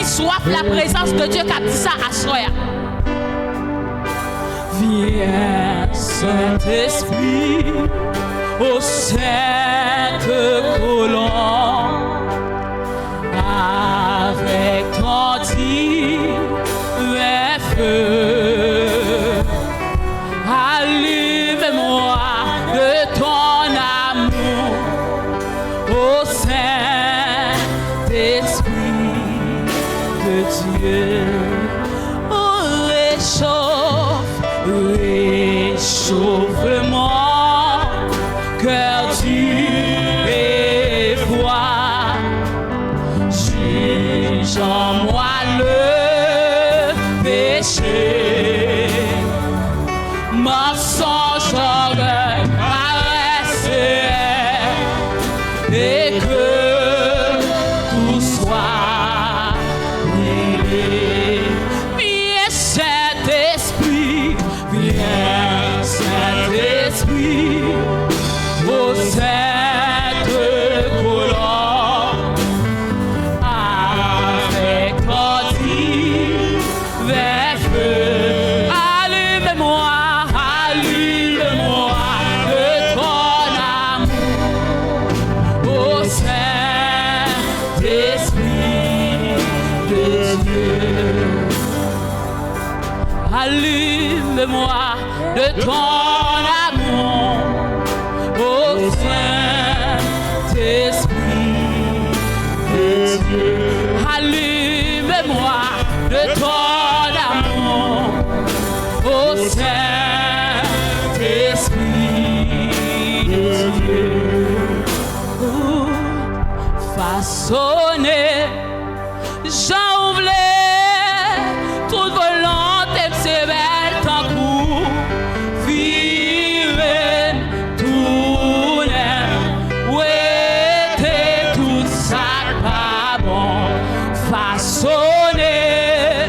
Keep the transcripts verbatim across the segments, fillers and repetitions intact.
swaf la prezans de Dye k ap di sa aswè a. Vyen, Sentespri, o Sent Kolon, avèk ton divin feu, allume-moi de ton amour, ô Saint-Esprit de Dieu. Réchauffe, réchauffe mon cœur dur et froid. Juge en moi le péché. Mensonge, orgueil, paresse, et que tout soit brûlé. Viens, Saint-Esprit, viens, Saint-Esprit, ô Sainte Colombe, avec ton divin feu. Allume-moi, allume-moi de ton amour, ô Saint-Esprit de Dieu. Allume-moi de ton amour, ô Saint-Esprit de Dieu. Allume-moi de ton amour, ô Saint-Esprit de Dieu. Fasonnen jan ou vle, tout volonte m se bèl tankou, vire m, tounen m, wete tout sa k pa bon. Fasonnen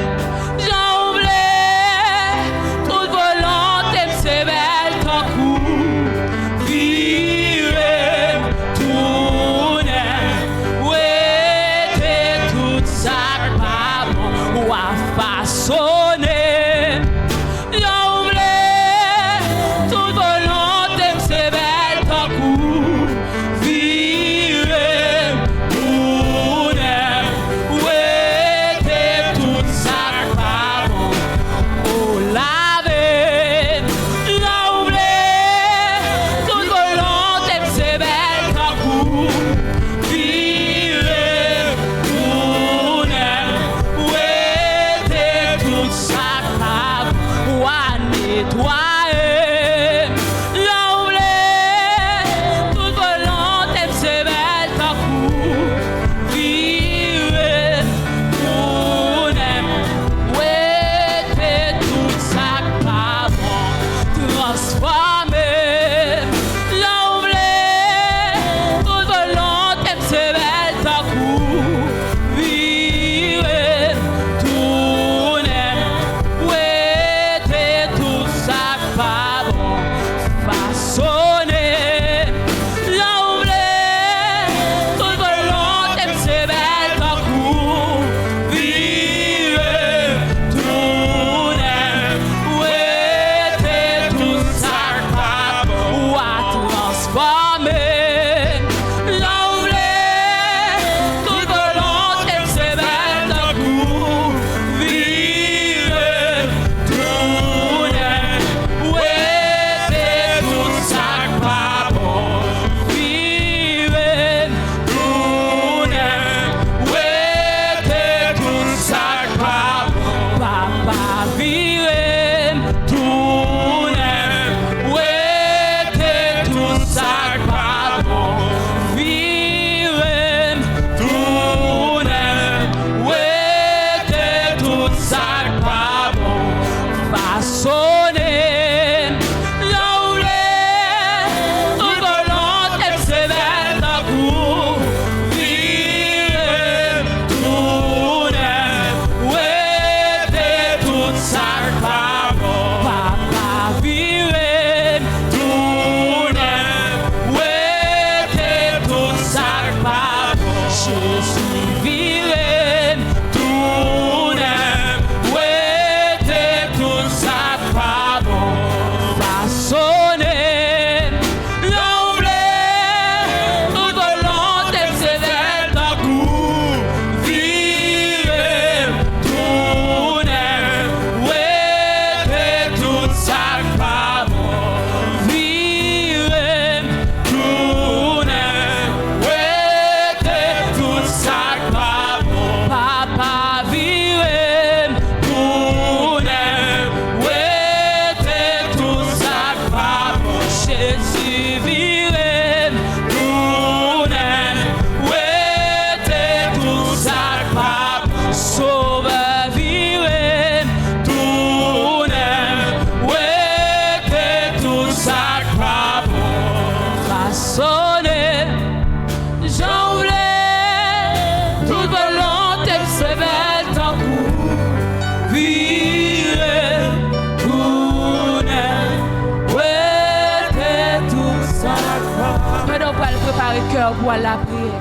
pou al lapriyè.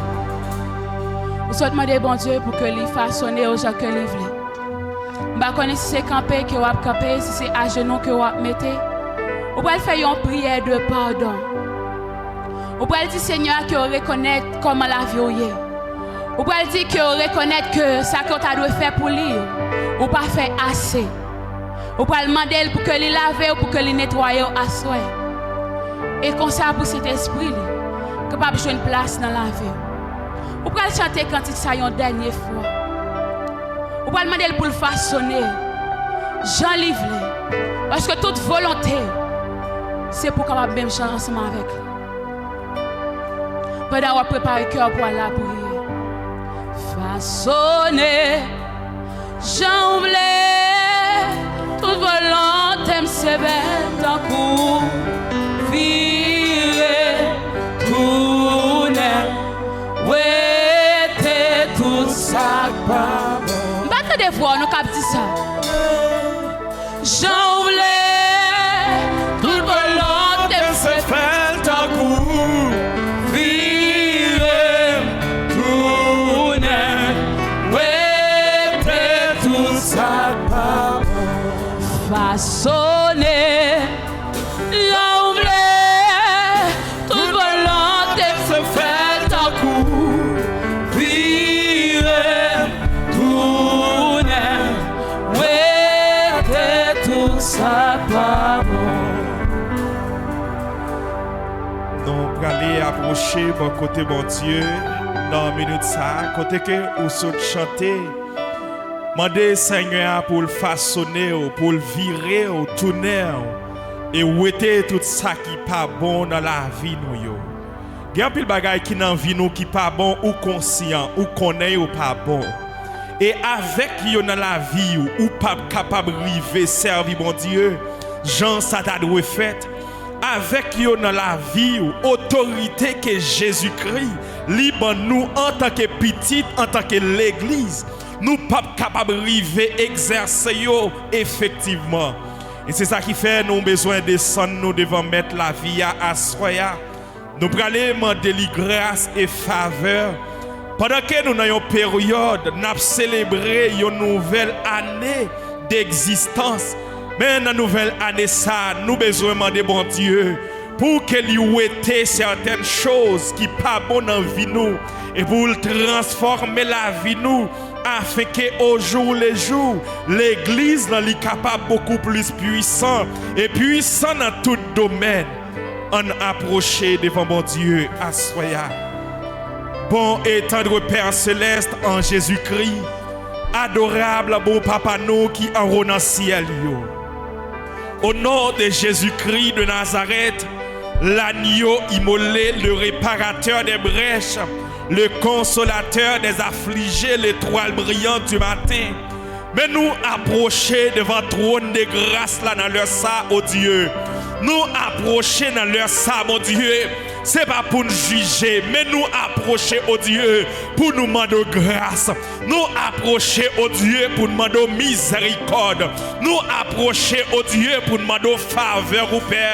Ou sot mande Bondye pou ke li fasone w jan ke li vle. M pa konnen si se kanpe ke w ap kanpe, si se ajenou ke w ap mete. Ou pral fè yon priyè de padon. Ou pral di Senyè a ke w rekonèt kòman lavi w ye. Ou pral di ke w rekonèt ke sa ke w ta dwe fè pou li, ou pa fè ase. Ou pral mande l pou ke li lave w, pou ke li netwaye w aswè. E konsa pou Sentespri li kapab jwenn plas nan lavi w. Ou pral chante kantik sa yon dènye fwa. Ou pral mande l pou l fasone w jan li vle. Paske tout volonte w, se pou w kapab menm jan ansanm avèk li. Pandan w ap prepare kè w pou al lapriyè. Fasone jan w vle, tout volonte m se bèl tankou w. Vire, tounen, wete tout sa k pa bon. M pa tande vwa w, nou k ap di sa. Jan w vle, tout volonte m se fè l tankou w. Vire, tounen, wete tout sa k pa bon. Fasone jan w vle, tout volonte m se fè l tankou w. Vire, tounen, wete tout sa k pa bon. Nou prale apwoche bò kote Bondye nan minit sa a, kote ke ou sot chante. Mande Senyè a pou l fasone w, pou l vire w, tounen w, e wete tout sa ki pa bon nan lavi nou yo. Gen anpil bagay ki nan vi nou ki pa bon, ou konsyan, ou konnen yo pa bon. E avèk yo nan lavi w, ou p ap kapab rive sèvi Bondye jan sa ta dwe fèt. Avèk yo nan lavi w, otorite ke Jezikri li ban nou antanke pitit, antanke legliz, nou p ap kapab rive egzèse yo efektivman. E se sa ki fè nou bezwen desann nou devan Mèt lavi a aswè a. Nou prale mande li gras e favè pandan ke nou nan yon peryòd n ap selebre yon nouvèl ane degzistans. Men nan nouvèl ane sa a, nou bezwen mande Bondye pou ke li wete sètèn choz ki pa bon nan vi nou e pou l transfòme lavi nou, afenke au jour le jour, legliz lan li kapab bokou plis pwisan e pwisan nan tout domèn. Ann apwoche devan Bondye aswè a. Bon et tendre Père céleste en Jésus-Christ, adorable bon Papa nou ki anwo nan syèl yo. Au nom de Jésus-Christ de Nazareth, l'agneau immolé, le réparateur des brèches, le consolateur des affligés, l'étoile brillante du matin, men nou apwoche devan twòn de gras la nan lè sa, o Dye. Nou apwoche nan lè sa, Bondye. Se pa pou n jije, men nou apwoche, o Dye, pou nou mande w gras. Nou apwoche, o Dye, pou n mande w mizèrikòd. Nou apwoche, o Dye, pou n mande w favè ou, Pè.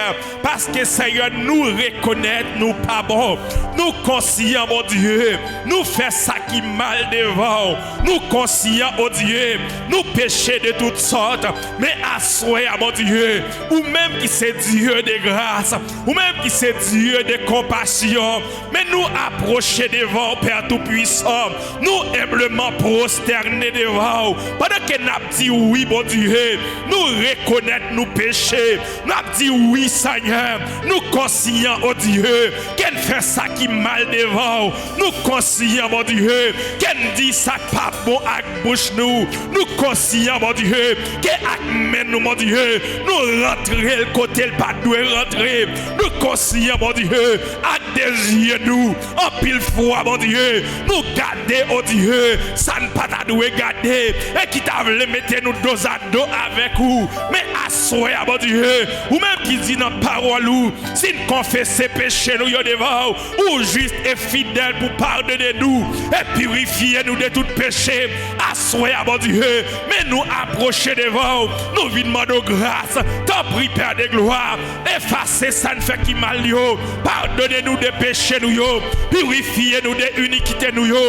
Paske, Senyè, nou rekonèt nou pa bon. Nou konsyan, Bondye, nou fè sa ki mal devan w. Nou konsyan, o Dye, nou peche de tout sòt. Men aswè a, Bondye, ou menm ki se Dye de gras, ou menm ki se Dye de konpasyon, men nou apwoche devan w, Pè Toupwisan. Nou enbleman pwostène devan w. Pandan ke n ap di wi, Bondye, nou rekonèt nou peche. N ap di wi, Senyè. Nou konsyan, o Dye, ke n fè sa ki mal devan w. Nou konsyan, Bondye, ke n di sa k pa bon ak bouch nou. Nou konsyan, Bondye, ke ak men nou, Bondye, nou rantre l kote l pa t dwe rantre. Nou konsyan, Bondye, ak de zye nou, anpil fwa, Bondye, nou gade, o Dye, sa n pa ta dwe gade, e ki ta vle mete nou dozado avèk ou. Men aswè a, Bondye, ou menm ki di nan pawòl ou, si n konfese peche nou yo devan w, ou jis e fidèl pou padone nou e pirifye nou de tout peche. Aswè a, Bondye, men nou apwoche devan w, nou vin mande w gras. Tanpri, Pè de glwa, efase sa n fè ki mal yo. Padone nou peche nou yo, pirifye nou de inikite nou yo,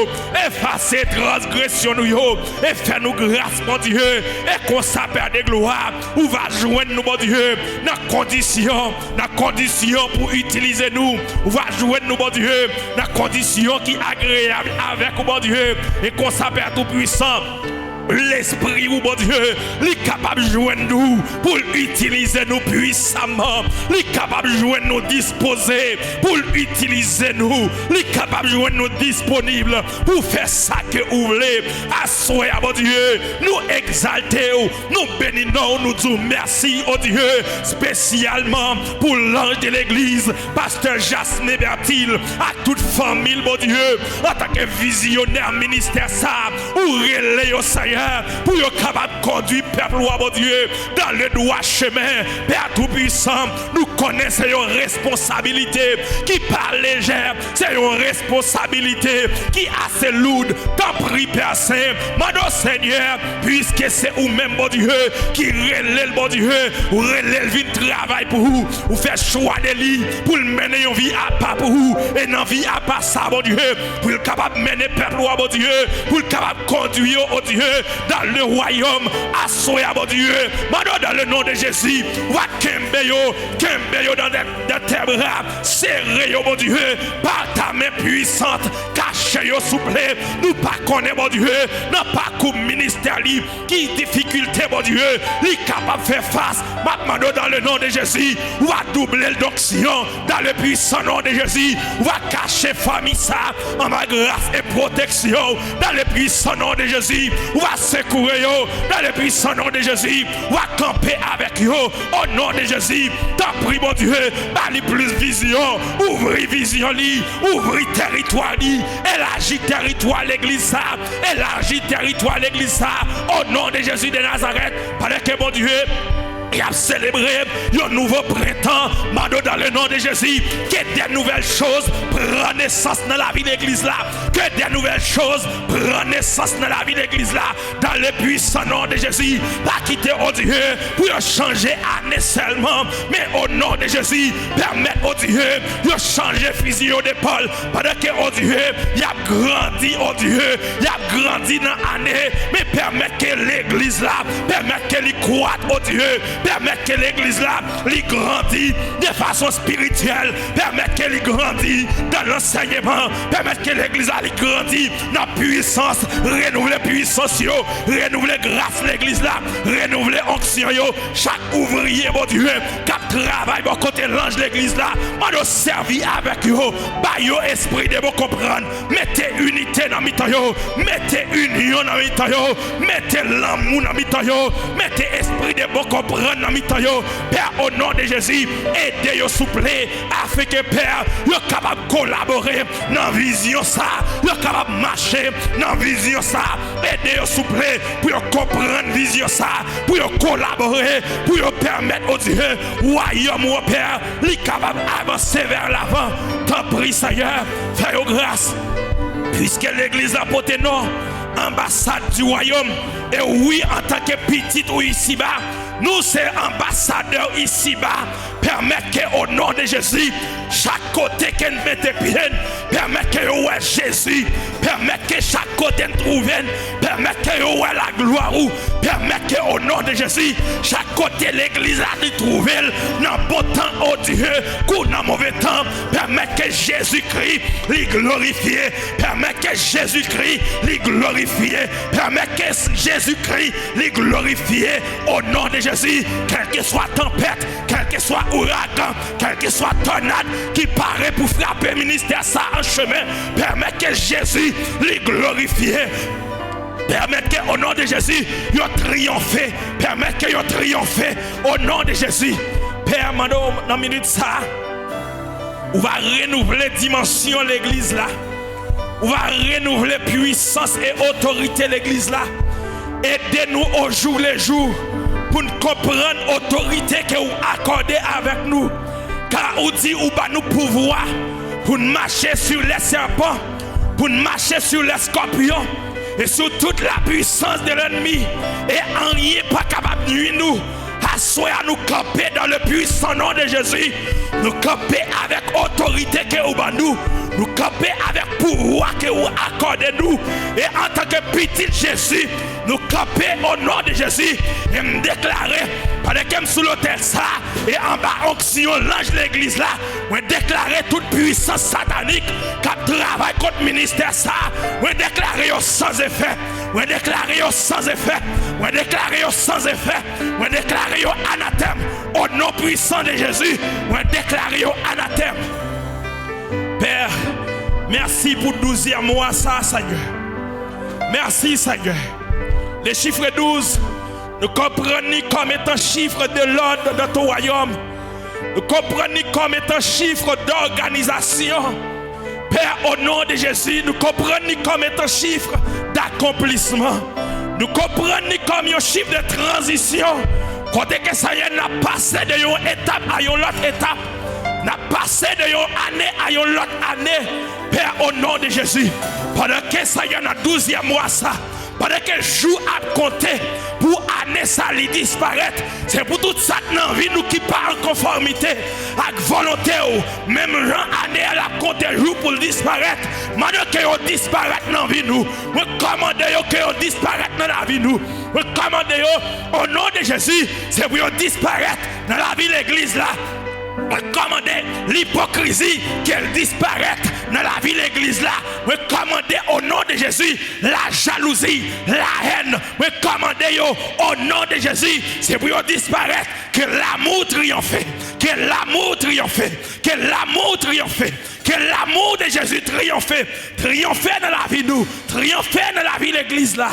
efase transgresyon nou yo, e fè nou gras, Bondye, e konsa, Pè de glwa, ou va jwenn nou, Bondye, nan kondisyon, nan kondisyon pou itilize nou, ou va jwenn nou, Bondye, nan kondisyon ki agreyab avèk ou, Bondye, e konsa, Pè Toupwisan, Lespri ou, Bondye, li kapab jwenn nou pou l itilize nou pwisaman. Li kapab jwenn nou dispoze pou l itilize nou. Li kapab jwenn nou disponib pou fè sa ke ou vle. Aswè a, Bondye, nou egzalte w, nou beni non w, nou di w mèsi, o Dye, espesyalman pou lanj de legliz, pastè Jasmin Bertil, ak tout fanmi l, Bondye, antanke vizyonè ministè sa a, ou rele yo, Senyè, pou yo kapab kondui pèp ou a, Bondye, dans le droit chemin. Pè Toupwisan, nou konnen se yon responsabilite ki pa lejè, se yon responsabilite ki ase loud. Tanpri, Pè Sen, mande w, Senyè, piske se ou menm, Bondye, ki rele l, Bondye, ou rele l vin travay pou ou, ou fè chwa de li pou l mennen yon vi apa pou ou, e nan vi apa sa, Bondye, pou l kapab mennen pèp ou a, Bondye, pou l kapab kondui yo, o Dye, dans le royaume. Aswè a, Bondye, mande w dans le nom de Jésus, ou va kenbe yo, kenbe yo dans de, dans tes bras, sere yo, Bondye, par ta main puissante, kache yo, souple. Nou pa konnen, Bondye, nan pakou ministè li, ki difikilte, Bondye, li kapab fè fas. M ap mande w dans le nom de Jésus, ou va double l donksyon, dans le puissant nom de Jésus, ou va kache fanmi sa anba gras e pwoteksyon w, dans le puissant nom de Jésus, ou va sekoure yo, dans le puissant nom de Jésus, ou va kanpe avèk yo, o non de Jezi. Tanpri, Bondye, ba li plis vizyon, ouvri vizyon li, ouvri tèritwa li, elaji tèritwa legliz sa, elaji tèritwa legliz sa, o non de Jezi de Nazarèt. Pandan ke, Bondye, y ap selebre yon nouvo prentan, mande w dans le nom de Jésus, ke de nouvelles choses pran nesans nan lavi legliz la, ke de nouvelles choses pran nesans nan lavi legliz la, dans le puissant nom de Jésus. Pa kite, o Dye, pou yo chanje ane sèlman, men o non de Jezi, pèmèt, o Dye, yo chanje fizi yo depòl. Pandan ke, o Dye, y ap grandi, o Dye, y ap grandi nan ane, men pèmèt ke legliz la, pèmèt ke li kwat, o Dye, pèmèt ke legliz la, li grandi de fason espirityèl, pèmèt ke li grandi dans l'enseignement, pèmèt ke legliz la, li grandi nan pwisans, renouvle pwisans yo, renouvle gras legliz la, renouvle onksyon yo, chak ouvriye, Bondye, k ap travay bò kote lanj legliz la, mande w sèvi avèk yo, ba yo espri de bon konprann, mete inite nan mitan yo, mete inyon nan mitan yo, mete lanmou nan mitan yo, mete espri de bon konprann nan mitan yo. Pè, o non de Jezi, ede yo, souple, afin ke, Pè, yo kapab kolabore nan vizyon sa, yo kapab mache nan vizyon sa. Ede yo, souple, pou yo konprann vizyon sa, pou yo kolabore, pou yo pèmèt, o Dye, wayòm ou, Pè, li kapab avanse vè lavan. Tanpri, Senyè, fè yo gras. Piske legliz la pote non Anbasad di Wayòm, e wi, antanke pitit ou isiba, nou se anbasadè w isiba. Pèmèt ke, o non de Jezi, chak kote ke n mete pye n, pèmèt ke yo wè Jezi. Pèmèt ke chak kote n twouve n, pèmèt ke yo wè laglwa ou. Pèmèt ke, o non de Jezi, chak kote legliz la li twouve l, nan bon tan, o Dye, kou nan move tan, pèmèt ke Jezikri li glorifye. Pèmèt ke Jezikri li glorifye. Pèmèt ke Jezikri li glorifye. O non de Jezi, kèlkeswa tanpèt, kèlkeswa ouragan, kèlkeswa tònad ki pare pou frape ministè sa an chemen, pèmèt ke Jezi li glorifye. Pèmèt ke, o non de Jezi, yo triyonfe. Pèmèt ke yo triyonfe, o non de Jezi. Pè, mande w nan minit sa, ou va renouvle dimansyon legliz la. Ou va renouvle pwisans e otorite legliz la. Ede nou au jour le jour pou n konprann otorite ke ou akòde avèk nou. Ka ou di ou ban nou pouvwa pou n mache sur les serpents, pou n mache sur les scorpions, e sou tout la puissance de l'ennemi, e anyen pa kapab nwi nou. A Aswè a, nou kanpe dans le puissant nom de Jésus. Nou kanpe avèk otorite ke ou ban nou. Nou kanpe avèk pouvwa ke ou akòde nou. E antanke pitit Jezi, nou kanpe o non de Jezi. E m deklare, pandan ke m sou lotèl sa, e anba onksyon lanj legliz la, mwen deklare tout pwisans satanik k ap travay kont ministè sa, mwen deklare yo san efè. Mwen deklare yo san efè. Mwen deklare yo san efè. Mwen deklare yo anatèm. O non pwisan de Jezi, mwen deklare yo anatèm. Pè, mèsi pou douzyèm mwa sa, Senyè. Mèsi, Senyè. Le chiffre douze, nou konprann li kòm etan chiffre de l'ordre dans ton royaume. Nou konprann li kòm etan chiffre d'organisation. Pè, o non de Jezi, nou konprann li kòm etan chiffre d'accomplissement. Nou konprann li kòm yon chiffre de transition. Kote ke, Senyè, n ap pase de yon etap a yon lòt etap. N ap pase de yon ane a yon lòt ane. Pè, o non de Jezi, pandan ke, Senyè, nan douzyèm mwa sa, pandan ke jou ap konte pou ane sa li disparèt, se pou tout sa k nan vi nou ki pa an konfòmite ak volonte w, menm jan ane a l ap konte jou pou l disparèt, mande ke yo disparèt nan vi nou. Mwen kòmande yo ke yo disparèt nan lavi nou. Mwen kòmande yo, o non de Jezi, se pou yo disparèt nan lavi legliz la. Mwen kòmande lipokrizi ke l disparèt nan lavi legliz la. Mwen kòmande, o non de Jezi, la jalouzi, la hèn. Mwen kòmande yo, o non de Jezi, se pou yo disparèt. Que l'amour triomphe. Que l'amour triomphe. Que l'amour triomphe. Que l'amour de Jésus triomphe. Triyonfe nan lavi nou. Triyonfe nan lavi legliz la.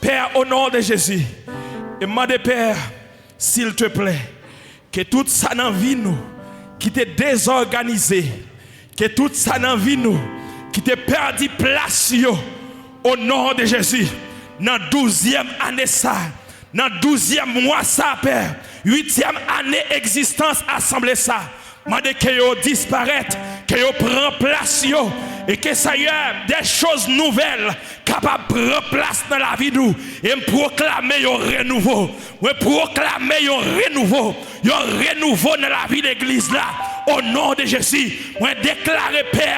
Pè, o non de Jezi. E m mande, Pè, silteplè, ke tout sa nan vi nou ki te dezòganize, ke tout sa nan vi nou ki te pèdi plas yo, o non de Jezi, nan douzyèm ane sa, nan douzyèm mwa sa, Pè, uityèm ane egzistans asanble sa, mande ke yo disparèt, ke yo pran plas yo, e ke, Senyè, des choses nouvelles kapab pran plas nan lavi nou, e m pwoklame yon renouvo. Mwen pwoklame yon renouvo, yon renouvo nan lavi legliz la. O non de Jezi, mwen deklare, Pè,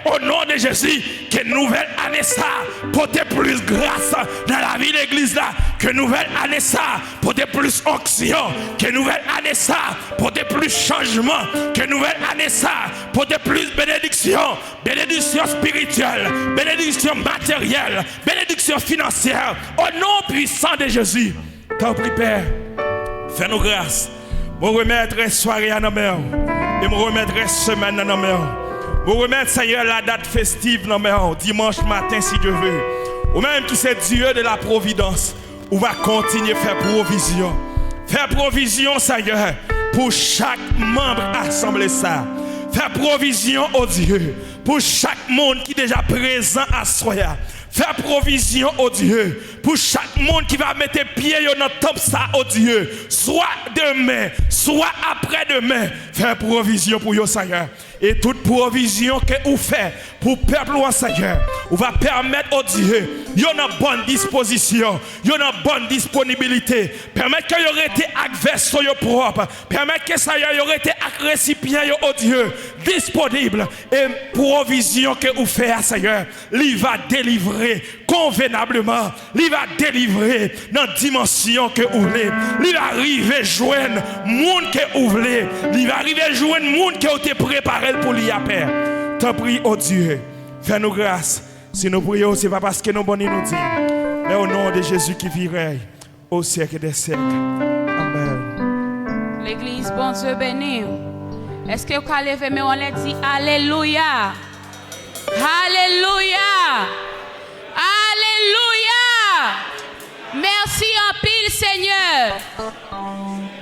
o non de Jezi, ke nouvèl ane sa pote plis gras nan lavi legliz la. Ke nouvèl ane sa pote plis onksyon. Ke nouvèl ane sa pote plis chanjman. Ke nouvèl ane sa pote plis benediksyon. Benediksyon espirityèl, benediksyon materyèl, benediksyon finansyè. O non pwisan de Jezi, tanpri, Pè, fè nou gras. Mwen remèt rès sware a nan men w. E mwen remèt rès semèn nan nan men w. Mwen remèt, Senyè, ladat festiv nan men w, dimanch maten, si Dye ve. Ou menm ki se Dye de la pwovidans, ou va kontinye fè pwovizyon. Fè pwovizyon, Senyè, pou chak manm asanble sa. Fè pwovizyon, o Dye, pou chak moun ki deja prezan aswè a. Fè pwovizyon, o Dye, pou chak moun ki va mete pye yo nan tanp sa, o Dye, swa demen, swa aprèdemen. Fè pwovizyon pou yo, Senyè. E tout pwovizyon ke ou fè pou pèp ou an, Senyè, ou va pèmèt, o Dye, yo nan bòn dispozisyon, yo nan bòn disponibilite. Pèmèt ke yo rete ak vèso yo pwòp. Pèmèt ke, Senyè, yo rete ak resipyan yo, o Dye, disponib. E pwovizyon ke ou fè a, Senyè, li va delivre konvenableman. Li va delivre nan dimansyon ke ou vle. Li va rive jwenn moun ke ou vle. Li va rive jwenn moun ke ou te prepare l pou li a, Pè. Tanpri, o Dye, fè nou gras. Si nou priye w, se pa paske nou bon ni nou diy, men o non de Jezi ki viv, rèy au siècle des siècles. Amèn. Legliz, Bondye beni w. Èske w ka leve men w anlè, di alelouya? Alelouya! Alelouya! Mèsi anpil, Senyè!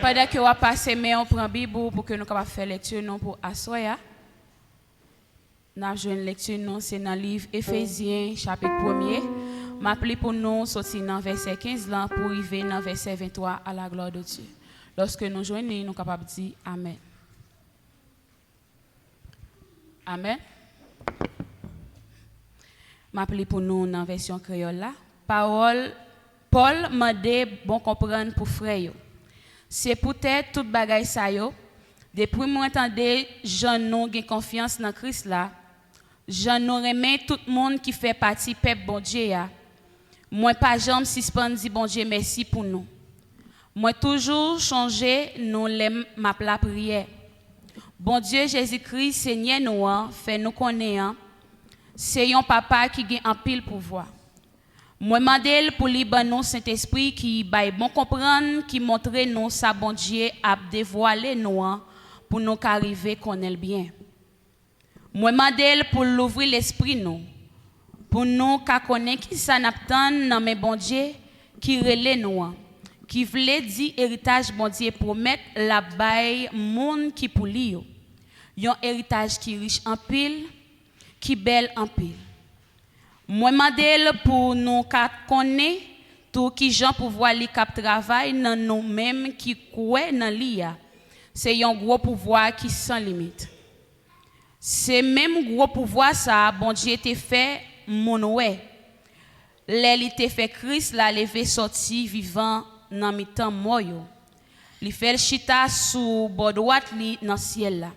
Pandan ke w ap pase men w, pran Bib ou pou ke nou kapab fè lekti nou pou aswè a. N ap jwenn lekti nou, se nan liv Efezyen, chapit premye. M ap li pou nou soti nan vèsè kenz lan pou rive nan vèsè venntwa, à la gloire de Dieu. Lòske nou jwenn li, nou kapab di amèn. Amèn. M ap li pou nou nan vèsyon kreyòl la. Pawòl Pòl mande bon konprann pou frè yo. Se poutèt tout bagay sa yo, depi mwen tande jan nou gen konfyans nan Kris la, jan nou renmen tout moun ki fè pati pèp Bondye a, mwen pa janm sispann di Bondye mèsi pou nou. Mwen toujou chonje nou lè m ap lapriyè. Bondye Jezikri, Senyè nou an, fè nou konnen an, se yon papa ki gen anpil pouvwa. Mwen mande l pou li ban nou Sentespri ki bay bon konprann, ki montre nou sa Bondye ap devwale nou an, pou nou ka rive konnen l byen. Mwen mande l pou l louvri lespri nou, pou nou ka konnen kisa n ap tann nan men Bondye ki rele nou an, ki vle di eritaj Bondye pwomèt l ap bay moun ki pou li yo. Yon eritaj ki rich anpil, ki bèl anpil. Mwen mande l pou nou ka konnen tou kijan pouvwa li k ap travay nan nou menm ki kwè nan li a. Se yon gwo pouvwa ki san limit. Se menm gwo pouvwa sa a Bondye te fè moun wè lè li te fè Kris la leve sòti vivan nan mitan mò yo. Li fè l chita sou bò dwat li nan syèl la.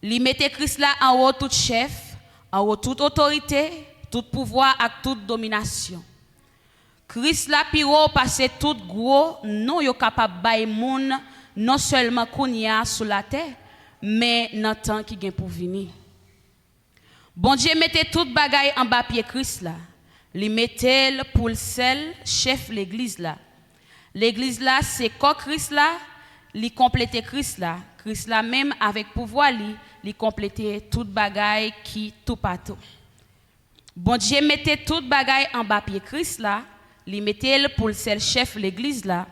Li mete Kris la anwo tout chèf, anwo tout otorite, tout pouvwa ak tout dominasyon. Kris la pi wo pase tout gwo non yo kapab bay moun non sèlman kounye a sou latè, men nan tan ki gen pou vini. Bondye mete tout bagay anba pye Kris la. Li mete l pou l sèl chèf legliz la. Legliz la se kò Kris la, li konplete Kris la. Kris la menm avèk pouvwa li, li konplete tout bagay ki toupatou. Bondye mete tout bagay anba pye Kris la, li mete l pou l sèl chèf legliz la.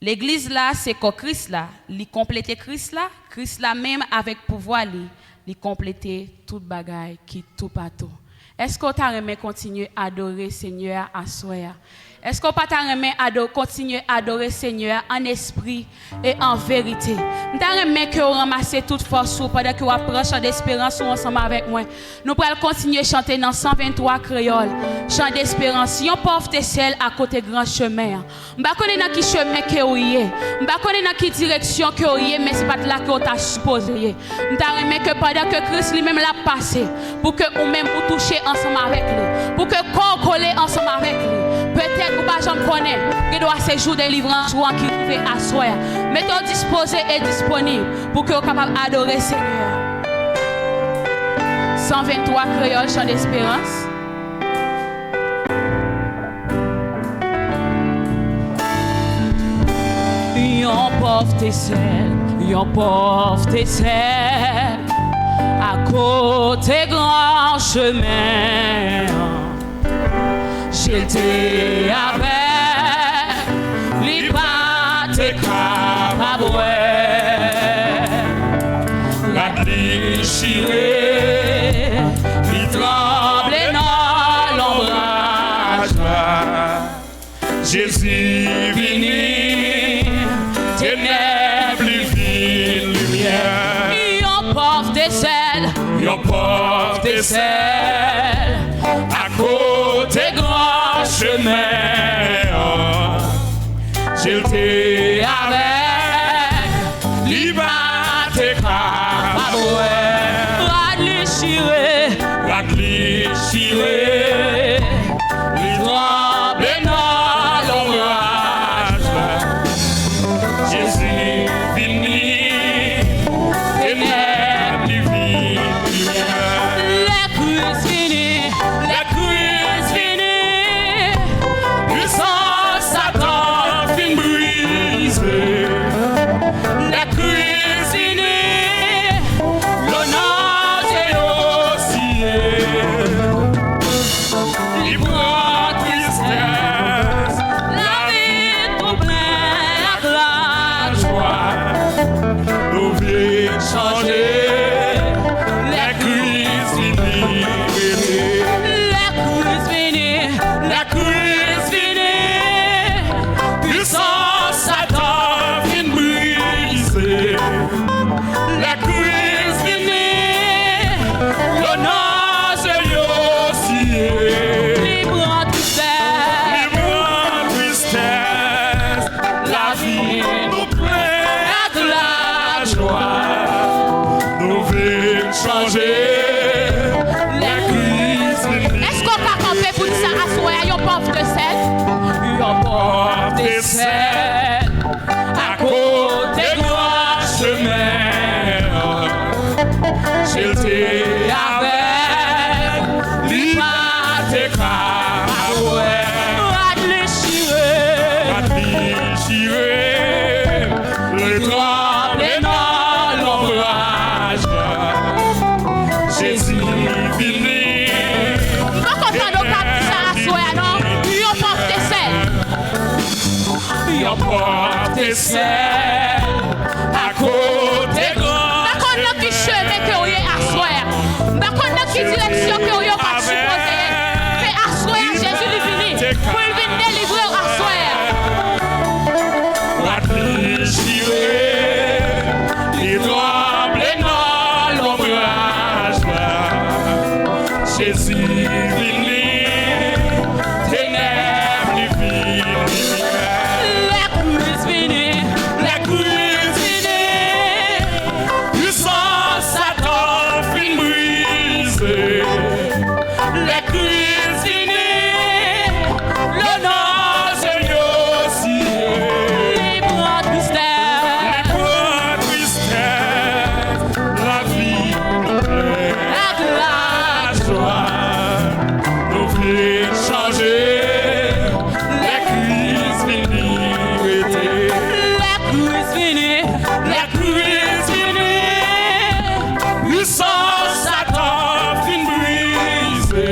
Legliz la se kò Kris la, li konplete Kris la, Kris la menm avèk pouvwa li, li konplete tout bagay ki toupatou. Èske w ta renmen kontinye adore Senyè a aswè a? Èske w pa ta renmen ado-, kontinye adore Senyè a an espri e an verite? M ta renmen ke w ranmase tout fòs ou pandan ke w ap pran chan desperans ou ansanm avèk mwen. Nou pral kontinye chante nan san venntwa kreyòl, chan desperans, yon pòv te sèl akote gran chemen an. M pa konnen nan ki chemen ke w ye. M pa konnen nan ki direksyon ke w ye, men se pa t la ke w ta sipoze ye. M ta renmen ke pandan ke Kris li menm l ap pase, pou ke ou menm ou touche ansanm avèk li, pou ke kò w kole ansanm avèk li. Petèt ou pa janm konnen, gen dwa se jou delivrans ou an ki rive aswè a. Mete w dispoze e disponib pou ke w kapab adore Senyè a. San venntwa kreyòl, chan desperans. Yon pòv te sèl, yon pòv te sèl, akote gran chemen an. Je l te avèk, li pa te kapab wè. Rad li chire, li tranble nan lonbraj la. Jezi vini, tenèb li vin limyè. Yon pòv te sèl, yon pòv te sèl, akote gran chemen an. Je l te avèk, li pa te kapab wè. Rad li chire, rad li chire, li tranble nan lonbraj la. Jezi vini, tenèb li vin limyè. Lè Kris vini, lè Kris vini, pisans Satan fin brize. Pòte sèl akote gran chemen. M pa konn nan ki chemen ke w ye aswè a. M pa konn nan ki direksyon ke w ye w pa sipoze ye. Men aswè a, Jezi li vini pou l vin delivre w aswè a. Rad li chire, li tranble nan lonbraj la. Jezi vini, tenèb li vin limyè. Lè Kris vini, lè Kris vini, pisans Satan fin brize. Lè Kris vini, lonè Senyè siye. Li pran tristès, li pran tristès. Lavi nou plen ak lajwa. Nou vle chanje. Lè Kris vini, rete. Lè Kris vini, lè Kris vini, pisans Satan fin brize.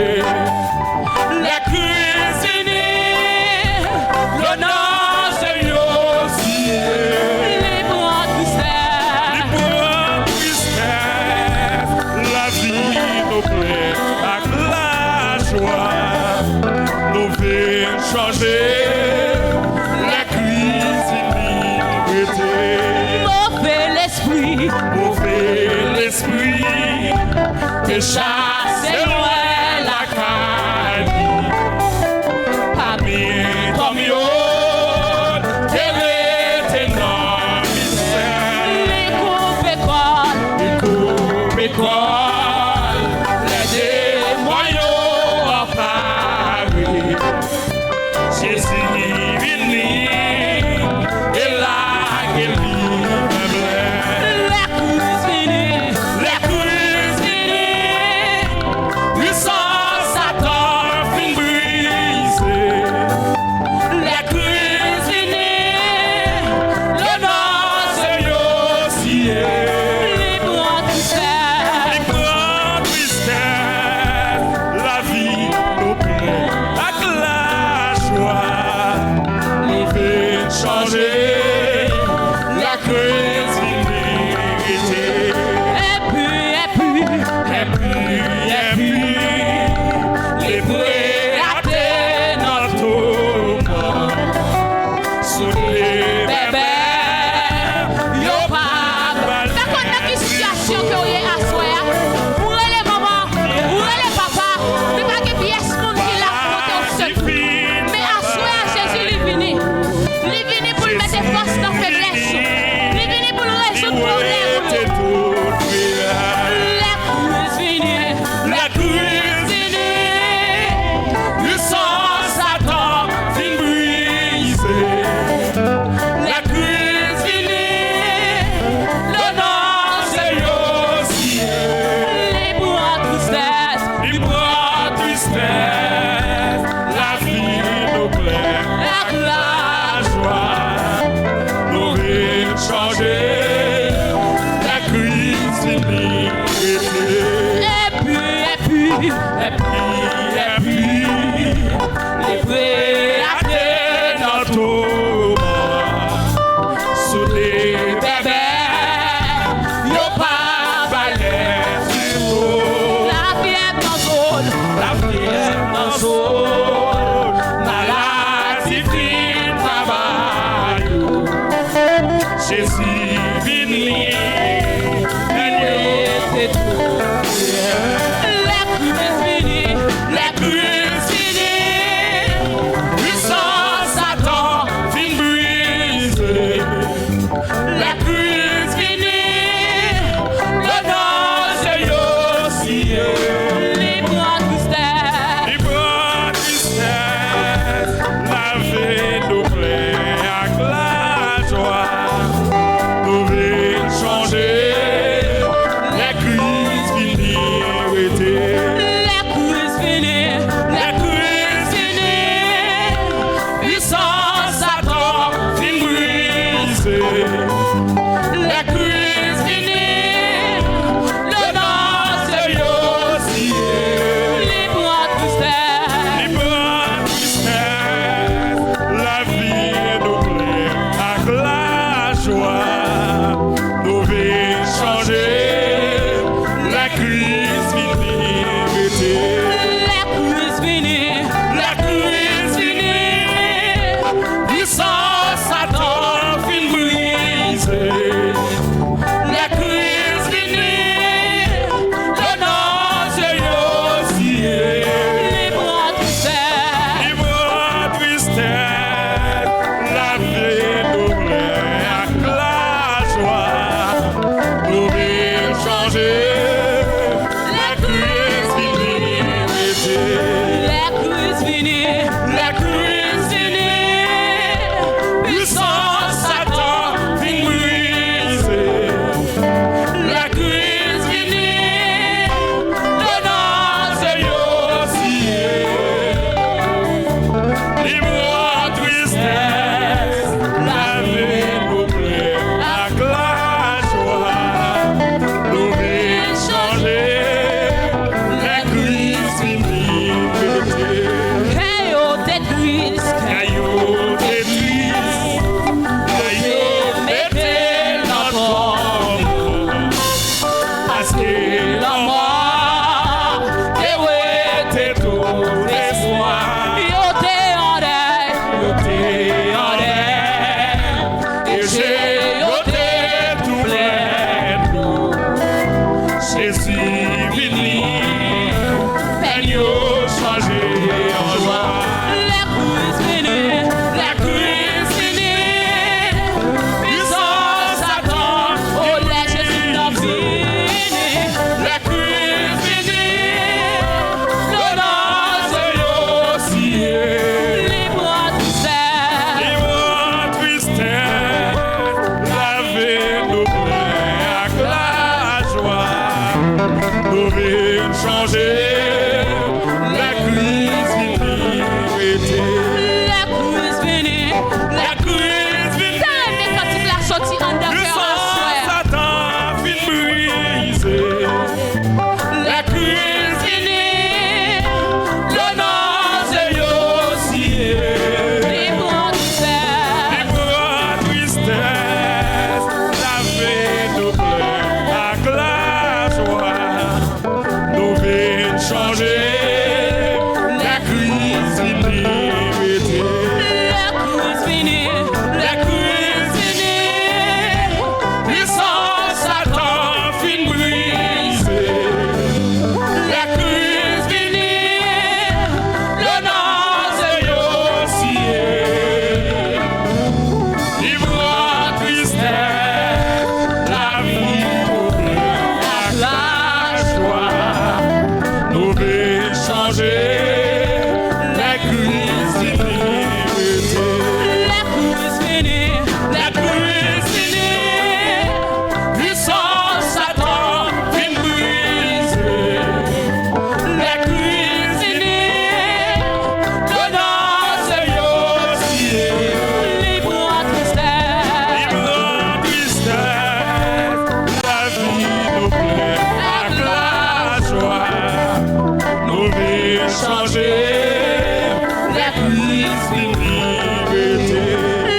Lè Kris vini, lonè Senyè siye. Li pran tristès, li pran tristès. Lavi nou plen ak lajwa. Nou vin chanje. Lè Kris vini, rete. Move lespri, move lespri, te chase lwen lakay li. Pami tòm yo te rete nan mizè. Li koupe kò l, li koupe kò l, lè demon yo anpare. Jezi vini e lage li nan blè. Lè Kris vini, lè Kris vini, pisans Satan fin brize. Lè Kris vini, lonè Senyè siye. Li pran tristès, li pran tristès. Lavi nou plen ak lajwa. Nou vin chanje. Lè Kris vini, rete. Epi, epi, epi, epi, li pre a te nan toman. Sou te bèbè, yo pa ba l. M pa konn nan ki sitiyasyon ke w ye aswè a. Ou rele manman, ou rele papa, men pa gen pyès moun ki la pou pote w sekou. Men aswè a, Jezi, li vini. Li vini pou l mete fòs nan feblès ou. Li vini pou l rezoud pwoblèm ou yo. Lè Kris vini, lè Kris vini, pisans Satan fin brize. Lè Kris vini, lonè Senyè siye. Li pran tristès, li pran tristès. Lavi nou plen ak lajwa. Nou vin chanje. Lè Kris vini, rete. Epi, epi, epi, epi, li pre a te nan toman. Sou te bèbè, yo pa ba l lè sou. Lafyèv nan zo l, lafyèv nan zo l, maladi fin travay ou. Jezi vini, vini. Lè Kris vini, lè Kris vini, pisans Satan fin brize. Lè Kris vini, lonè Senyè siye. Li pran tristès, li pran tristès. Lavi nou plen ak lajwa.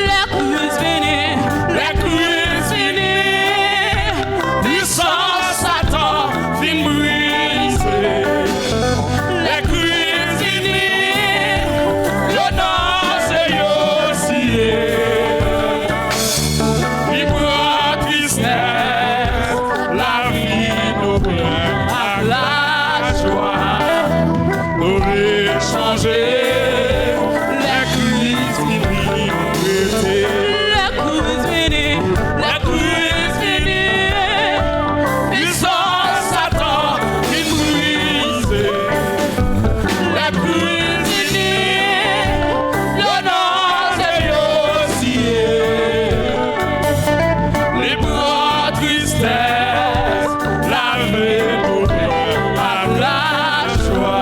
Lè Kris vini, lè Kris vini, pisans Satan fin brize. Lè Kris vini, yo nan se yo siye. Li pran tristès, lavi nou plen ak lajwa. Nou vle chanje, lè Kris vini, rete. Lè Kris vini, lè Kris vini, pisans Satan fin brize. Lè Kris vini, yo nan se yo siye. Li pran tristès, lavi nou plen ak lajwa.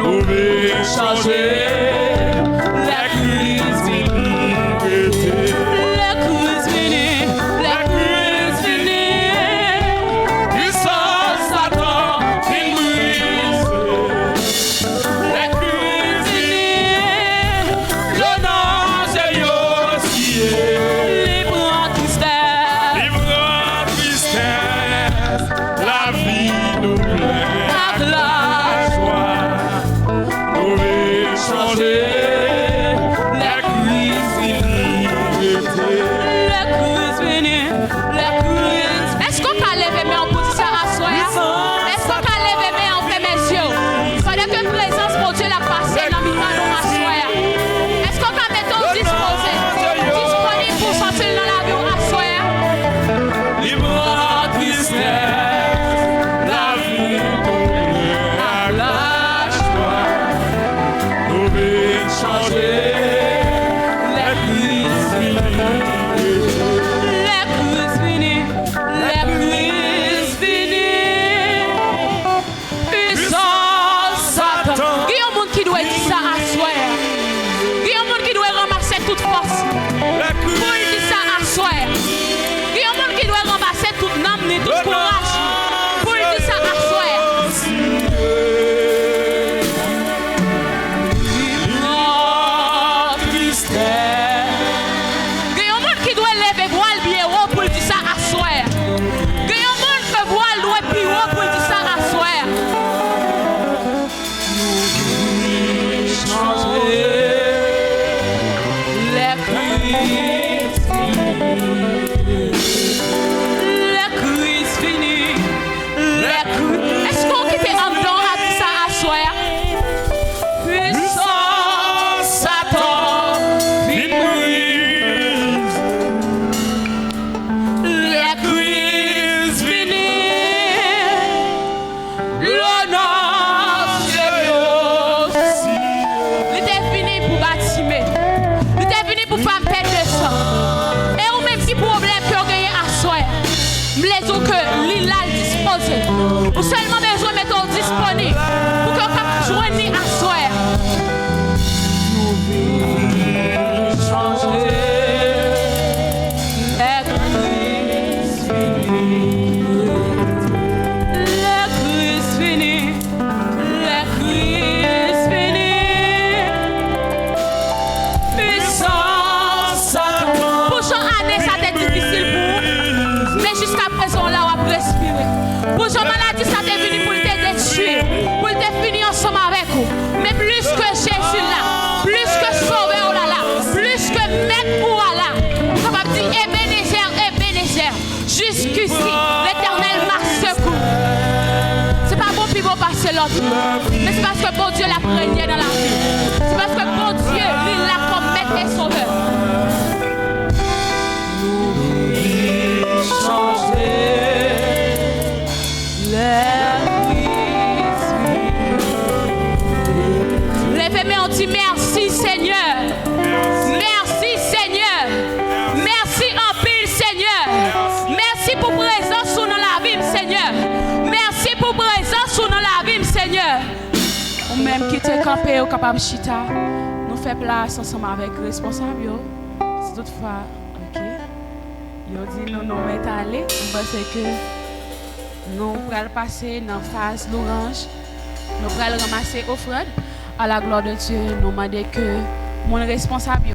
Nou vle chanje, lè Kris vini, rete. Lè Kris vini, lè Kris vini, pisans Satan fin brize. Lè Kris vini, yo nan se yo siye. Li pran tristès, li pran tristès, lavi nou plen ak lajwa. Nou vle chanje, lè Kris vini, rete. Lè Kris vini, lè Kris. Èske w ka leve men w pou di sa aswè a? Èske w ka leve men w, fèmen zye w? Pandan ke prezans Bondye la pase nan mitan nou aswè a. Èske w ka mete w dispoze, disponib pou w santi l nan lavi w aswè a? Li pran tristès, lavi nou plen ak lajwa. Nou vle chanje, lè Kris vini. Lè Kris vini, lè Kris vini. Pisans Satan. Gen yon moun ki dwe di sa aswè a. Gen yon moun ki dwe ranmase tout fòs pou l di sa aswè a. Gen yon moun ki dwe ranmase tout nanm ni, tout kouraj pou l di sa aswè a. Gen yon moun ki dwe leve vwa l byen wo pou l di sa aswè a. Gen yon moun ke vwa l dwe pi wo pou l di sa aswè a. Nou vle chanje, lè Kris vini. Lè Kris vini. Lè Kris. Èske w kite anndan w a di sa aswè a? Pisans Satan fin brize. Lè Kris vini, lo nan sye yo. Li te vini pou Batime. Li te vini pou fanm pèt de san. E ou menm, ki pwoblèm ke w genyen aswè a? M vle di w ke li la, l dispoze. Ou sèlman bezwen mete w disponib pou ke w kab jwenn li aswè a. Nou vin chanje. Lè Kris vini. Lè Kris vini. Lè Kris vini. Pisans Satan. Pou jan ane sa te difisil pou ou, men jiskaprezan w la, w ap respire. Pou jan maladi sa te vini pou l te detwi, pou l te fini ansanm avèk ou. Men plis ke Jezi la, plis ke Sovè w la la, plis ke Mèt ou a la, ou kapab di, Ebenezè, Ebenezè, jiskisi, Letènèl ma sekou. Se pa bon pi bon pase lòt, men se paske Bondye l ap renye nan lavi. Se paske Bondye, li la kòm Mèt e Sovè. Nou vin chanje. Lè Kris vini. Leve men w, di, mèsi, Senyè. Mèsi, Senyè. Mèsi anpil, Senyè. Mèsi pou prezans ou nan lavi m, Senyè. Mèsi pou prezans ou nan lavi m, Senyè. Ou menm ki te kanpe, ou kapab chita. Nou fè plas ansanm avèk responsab yo. Si toutfwa, ok. Yo di nou, nou mèt ale. M panse ke nou pral pase nan faz louwanj. Nou pral ranmase ofrann. À la gloire de Dieu, nou mande ke moun responsab yo